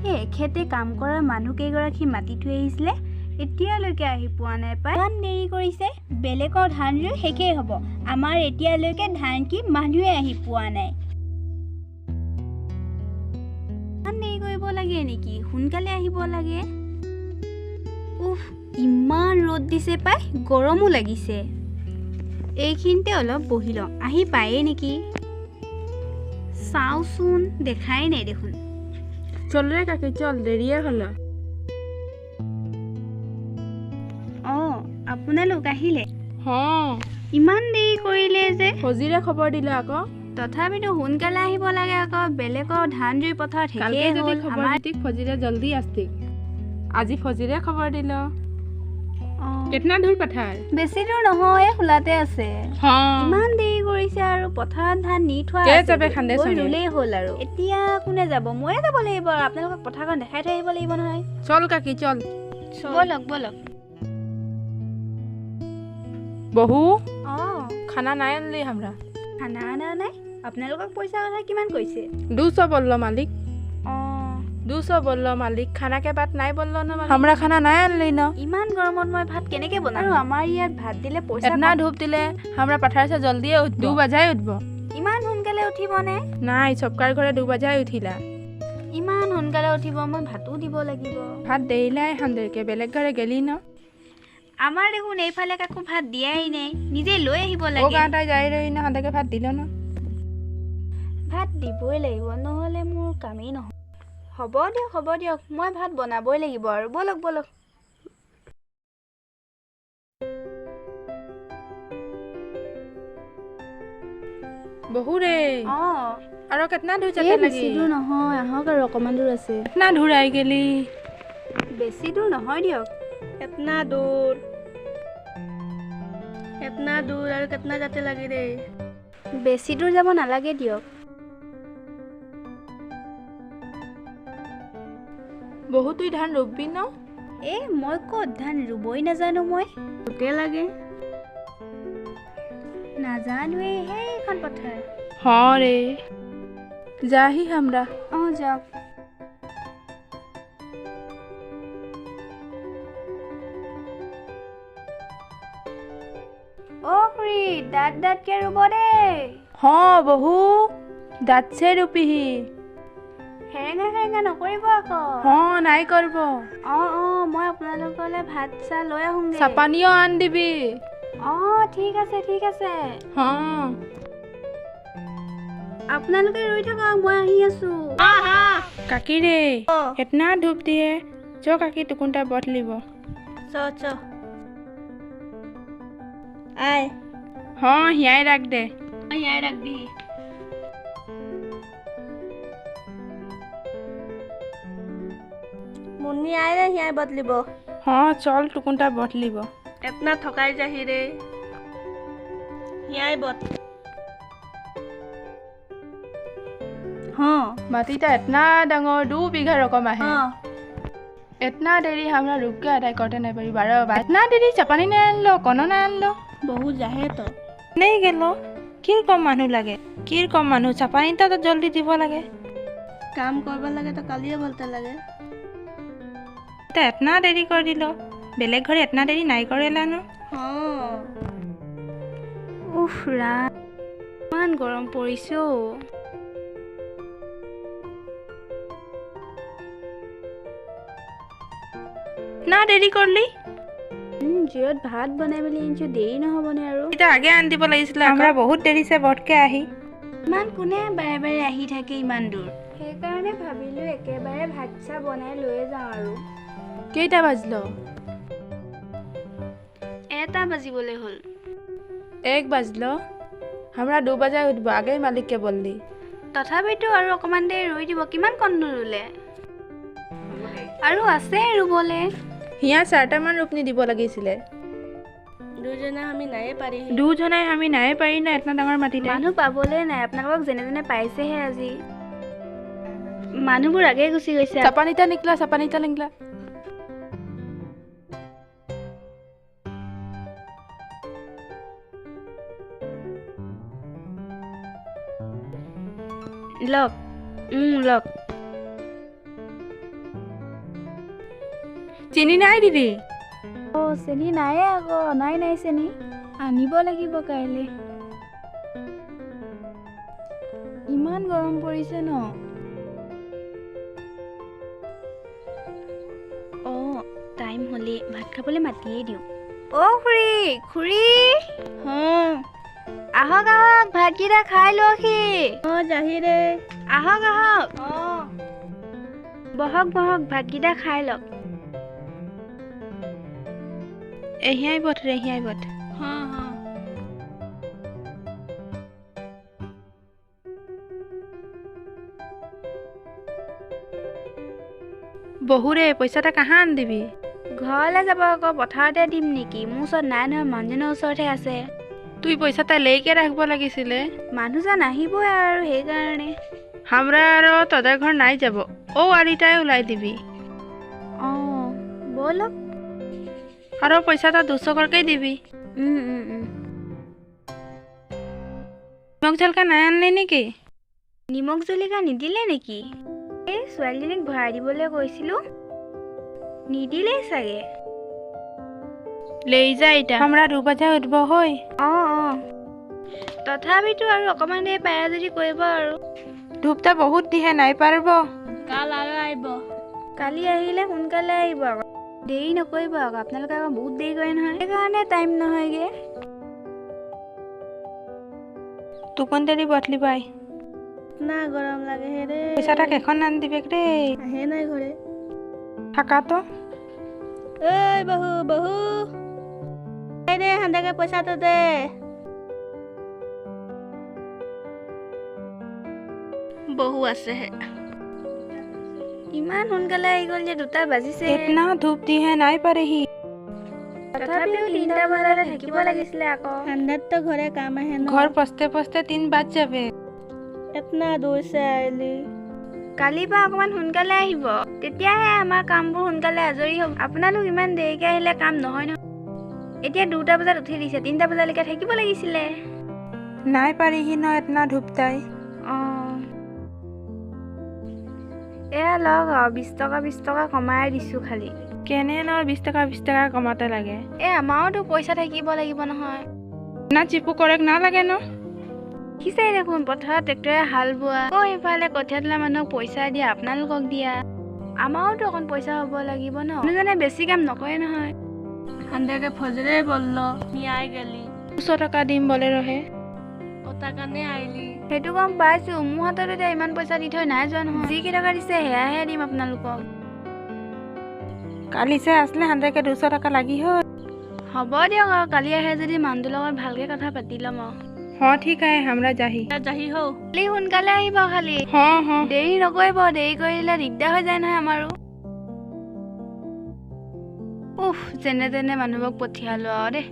এই এখেতে কাম কৰা মানুহকেইগৰাকী মাতি থৈ আহিছিলে, এতিয়ালৈকে আহি পোৱা নাই পাই। ইমান দেৰি কৰিছে, বেলেগৰ ধান ৰুই শেষেই হ'ব, আমাৰ এতিয়ালৈকে ধান কি মানুহে আহি পোৱা নাই। ইমান দেৰি কৰিব লাগে নেকি? সোনকালে আহিব লাগে। উফ, ইমান ৰ'দ দিছে পাই, গৰমো লাগিছে। এইখিনিতে অলপ বহি লওঁ, আহি পায়েই নেকি চাওঁচোন, দেখাই নাই দেখোন। চল ৰে কাকি চল, দেৰিয়ে হ'ল। অঁ, আপোনালোক আহিলে? হঁ। ইমান দেৰি কৰিলে যে? ফজিৰে খবৰ দিলে আকৌ। তথাপিতো সোনকালে আহিব লাগে আকৌ, বেলেগৰ ধান ৰুই পথাৰত কালকে শেষেই যদি হ'ল, খবৰ আমাৰ দিতিক ফজিৰে জলদি আসতিক। আজি ফজিৰে খবৰ দিল। অঁ, কেতনা দূৰ পথাৰ? বেছি দূৰ নহয়, এই খোলাতে আছে। হঁ। ইমান দেৰি কৰিছে আৰু, পথাৰত ধান নি থোৱা কে আছে, যাবে খান্দে গৈ সঙ্গে? ৰুলেই হ'ল আৰু। এতিয়া কোনে যাব? ময়ে যাব লাগিব আৰু, আপোনালোকক পথাৰখন দেখাই থৈ আহিব লাগিব নহয়। চল কাকি চল। ব'লক ব'লক। বহু অঁ, খানা নাই আনলি হামৰা। খানা আনা নাই? আপোনালোকক পইচা কথা কিমান কৈছে? 200 বললো মালিক। অঁ, 200 বললো মালিক, খানা কে বাত নাই বললো না মালিক। হামৰা খানা নাই আনলি ন। ইমান গৰমত মই ভাত কেনেকে বনাম? আৰু আমাৰ ইয়াত ভাত দিলে পইচা এতনা কম। ধূপ দিলে হামৰা পথাৰ সে জলদিয়ে উঠব, 2 বাজাই উঠব। ইমান সোনকালে উঠিবনে? নাই, সবকাৰ ঘৰে 2 বাজাই উঠিলা। ইমান সোনকালে উঠিব, মই ভাতো দিব লাগিব। ভাত দেৰিলাই হামদেৰকে, বেলেগ ঘৰে গেলি ন। আমাৰ দেখোন এইফালে কাকো ভাত দিয়াই নাই, নিজে লৈ আহিব ও লাগে। গাঁৱতে যাই ৰহি ন, হাঁতকে ভাত দিল ন। ভাত দিবই লাগিব, নহ'লে মোৰ কামেই নহয়। হ'ব দিয়ক, হ'ব দিয়ক, মই ভাত বনাবই লাগিব আৰু। ব'লক ব'লক। বহু ৰে, অঁ, আৰু কেতনা দূৰ এই যাতে বেছি লাগি? দূৰ নহয়, আহক আৰু অকণমান দূৰ আছে। কেতনা দূৰ আই গেলি? বেছি দূৰ নহয় দিয়ক। এতনা দূৰ, এতনা দূৰ আৰু কেতনা যাতে লাগি ৰে? বেছি দূৰ যাব নালাগে দিয়ক। বহু তুই ধান ৰুবি ন? এই মই ক'ত ধান ৰুবই নাজানো মই। গোটে লাগে। নাজানোৱেই সেইখন পথাৰ। হঁ ৰে, যাহি হামৰা। অঁ, যাওক। অ' খুৰী, দাঁত দাঁতকে ৰুব দেই। হঁ বহু, দাঁতছে ৰুপিহি। সেৰেঙা সেৰেঙা নকৰিব আকৌ। হঁ, নাই কৰিব। অঁ অঁ, মই আপোনালোকলৈ ভাত চাহ লৈ আহোঁগৈ। চাপানিও আন দিবি। অঁ, ঠিক আছে ঠিক আছে। হঁ। আপোনালোকে ৰৈ থাকক, মই আহি আছোঁ। কাকি ৰে, এতনা ধূপ দিয়ে। চ কাকি, টুকুনটা বদলিব। চ চ, আয়। হঁ, হিয়াই ৰাখ দে। হিয়াই ৰাখবি। মুন্নি আয় ৰে, হিয়াই বদলিব। হঁ, চল টুকুনটা বদলিব। এতনা থকাই যাহি ৰে, হিয়াই বদ। হঁ। মাটিটা এতনা ডাঙৰ, 2 বিঘা ৰকম আহে। অঁ। এতনা দেৰি হামৰা ৰুপকে আদায় কৰতে নাই পাৰি। 12 বাজ। এতনা দেৰি, চাপানি নাই আনলো, কনো নাই আনলো। বহু যাহে তো। নেই গেল, কিরকম মানুহ লাগে, কিরকম মানুহ, চাপানিটা তো জলদি দিব লাগে। কাম কৰিব লাগে তো কালিয়ে বলতে লাগে। তা এতনা দেৰি কৰি দিল, বেলেগ ঘৰে এতনা দেৰি নাই কৰেলানো। অঁ। উফ ৰাম, ইমান গৰম পৰিছে অ'। না দেৰি কৰলি। জুইত ভাত বনাই মেলি আনিছোঁ, দেৰি নহ'বনে আৰু? এতিয়া আগে আন দিব লাগিছিলে। আমৰা বহুত দেৰিছে বটকে আহি। ইমান কোনে বাৰে বাৰে আহি থাকে ইমান দূৰ, সেইকাৰণে ভাবিলোঁ একেবাৰে ভাত চাহ বনাই লৈয়ে যাওঁ আৰু। কেইটা বাজিল? 1 বাজিবলৈ হ'ল। 1 বাজিল। হামৰা 2 বাজাই উঠব, আগেই মালিককে বললি। তথাপিতো আৰু অকণমান দেৰি ৰৈ দিব, কিমান কণ ৰুলে আৰু আছে ৰুবলৈ। হিয়া 4টামান ৰোপনি দিব লাগিছিলে। দুজনে আমি নায়ে পাৰি। দুজনাই আমি নাই পাৰি না, এতনা ডাঙৰ মাটিতে। মানুহ পাবলৈ নাই, আপোনালোকক যেনে তেনে পাইছেহে আজি। মানুহবোৰ আগে গুচি গৈছে। চাপানিটা নিকলা, চাপানিটা নিকলা। লওক, লওক। চেনি নাই দিদি। অঁ, চেনি নাইয়ে আকৌ, নাই নাই চেনি আনিব লাগিব কাইলৈ। ইমান গৰম পৰিছে ন। অঁ, টাইম হ'লেই, ভাত খাবলৈ মাতিয়েই দিওঁ। অ' খুৰী, খুৰী, আহক আহক, ভাতকেইটা খাই লওকহি। অঁ, যাহি ৰে। আহক আহক, অঁ, বহক বহক, ভাতকেইটা খাই লওক। এহিয়াই বঠ ৰে, এহিয়াই বঠ। হা হা। বহুৰে পইচাটা কাহা আন দিবি? ঘৰলৈ যাব আকৌ, পথাৰতে দিম নেকি? মোৰ ওচৰত নাই নহয়, মানুহজনৰ ওচৰতহে আছে। তুই পইচাটা লেইকে ৰাখিব লাগিছিলে। মানুহজন আহিবই আৰু সেইকাৰণে। হামৰা আৰু তহঁতৰ ঘৰ নাই যাব, ঔ আলিটাই ওলাই দিবি। অঁ, ব'লক। আৰু পইচাটা 200 কৰকেই দিবি। নিমখ জলকা নাই আনিলি নেকি? নিমখ জলকীয়া নিদিলে নেকি? এই ছোৱালীজনীক ভৰাই দিবলৈ কৈছিলোঁ, নিদিলেই চাগে। লৈ যা এতিয়া, हमरा 2 বজা উঠব হয়। অঁ অঁ, তথাপিতো আৰু অকণমান দেৰি পাৰে যদি কৰিব আৰু। ধূপটা বহুত দিহে, নাই পাৰিব। কাল আৰু আহিব। কালি আহিলে সোনকালে আহিব আকৌ, দেৰি নকৰিব আকৌ। আপোনালোকে আকৌ বহুত দেৰি কৰে নহয়, সেইকাৰণে টাইম নহয়গৈ। তুকন দেৰি বটলি বাই। না গৰম লাগে হে ৰে। পইচাটা কেইখন আনি দিবে ৰে? আহে নাই ঘৰে। থাকাতো। ঐ বহু, বহু, এই দে হান্দাকে পইচাটো দে। বহু আছেহে। ইমান সোনকালে আহি গ'ল যে, 2টা বাজিছে। ইতনা ধূপ দিহে, নাই পাৰেহি। তথাপিও 3টা বজাতে থাকিব লাগিছিলে আকৌ। ঠাণ্ডাত তো ঘৰে কাম আহে ন। ঘৰ পচতে পচতে 3 বাজ যাবে। ইতনা দূৰ সে আইলি। কালিৰ পৰা অকণমান সোনকালে আহিব, তেতিয়াহে আমাৰ কামবোৰ সোনকালে আজৰি হ'ব। আপোনালোক ইমান দেৰিকৈ আহিলে কাম নহয় নহয়। এতিয়া 2টা বজাত উঠি দিছে, 3টা বজালৈকে থাকিব লাগিছিলে। নাই পাৰিহি ন এতনা ধূপতাই। অঁ, এয়া লওক আৰু 20 টকা 20 টকা কমাই দিছোঁ খালি। কেনে ন 20 টকা 20 টকা কমাতে লাগে? এই আমাৰোতো পইচা থাকিব লাগিব নহয়। না চিপু কৰক নালাগে ন। দেখিছেই দেখোন, পথাৰত ট্ৰেক্টৰে হাল বোৱা, আকৌ সেইফালে কঠীয়া তোলা মানুহক পইচা দিয়া, আপোনালোকক দিয়া, আমাৰোতো অকণ পইচা হ'ব লাগিব ন। মানুহজনে বেছি কাম নকৰে নহয়। হান্দাকে ফজৰে বলল নি I গেলি। 200 টকা দিম বলে ৰহে। ওটা কাৰণে আইলি। সেইটো গম পাইছোঁ, মোৰ হাতত এতিয়া ইমান পইচা দি থৈ নাই যোৱা নহয়। যি কেইটকা দিছে সেয়াহে দিম আপোনালোকক। কালিছে আসলে হান্দাকে 200 টকা লাগি হয়। হ'ব দিয়ক আৰু, কালি আহে যদি মানুহটোৰ লগত ভালকৈ কথা পাতি ল'ম আৰু। হঁ, ঠিক আছে, হামৰা যাহি। যাহি হৌ। কালি সোনকালে আহিব খালি। হঁ হঁ। দেৰি নকৰিব, দেৰি কৰিলে দিগদাৰ হৈ যায় নহয় আমাৰো। উফ, যেনে তেনে মানুহবোৰক পঠিয়ালো আৰু দেই।